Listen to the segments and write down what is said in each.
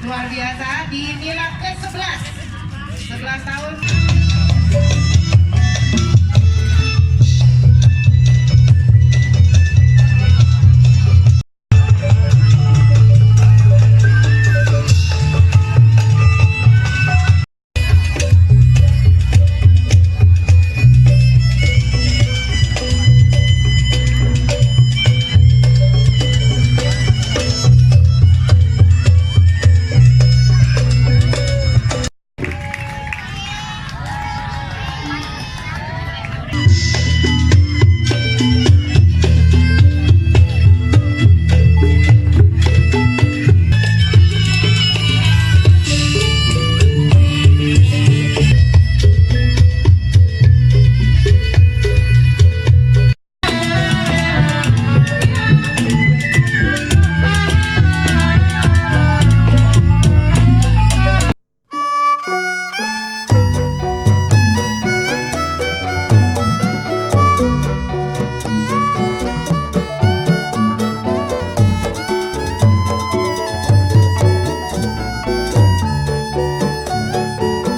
luar biasa di nilai ke-11 11 tahun.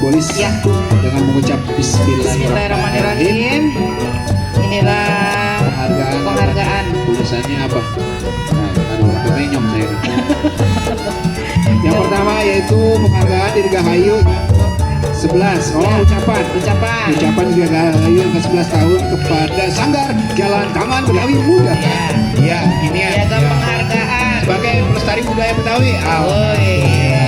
Polis ya, dengan mengucap Bismillahirrahmanirrahim. Inilah penghargaan. Tulisannya apa? Nah, aduh, kemenyong saya. Yang pertama yaitu penghargaan Dirgahayu 11. Oh, ucapan Dirgahayu yang ke-11 tahun kepada Sanggar Jalan Taman Betawi Muda. Ya, ini ada penghargaan sebagai pelestari budaya Betawi. Oh, iya.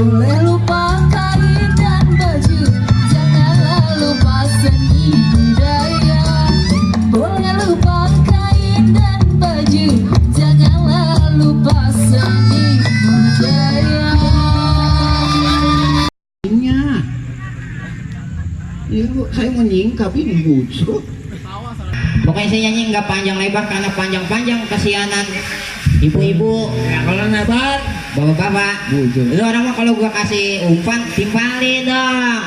Boleh lupa kain dan baju, janganlah lupa seni budaya. Boleh lupa kain dan baju, janganlah lupa seni budaya. Ini saya menyingkap ini lucu. Pokoknya saya nyanyi nggak panjang lebar karena panjang-panjang kasihanan ibu-ibu. Ya, kalau lebar bapak-bapak, lu orang mah kalau gua kasih umpan timpalin dong.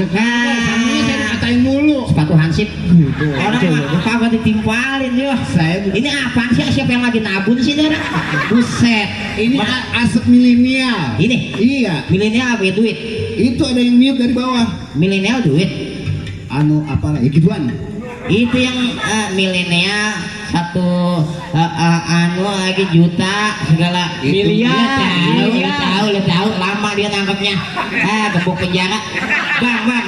ini saya dikatain mulu. Sepatu hansip. Orang mah kagak ditimpalin yo. Ini apa sih, siapa yang lagi nabun sih nih? Buset. Ini asap milenial. Ini. Iya. Milenial apa ya, duit? Itu ada yang mute dari bawah. Milenial duit. Anu apa ya gituan. Itu yang milenial satu anu lagi juta segala miliar. Lu tahu lama dia nangkepnya. Gebuk penjara. Bang.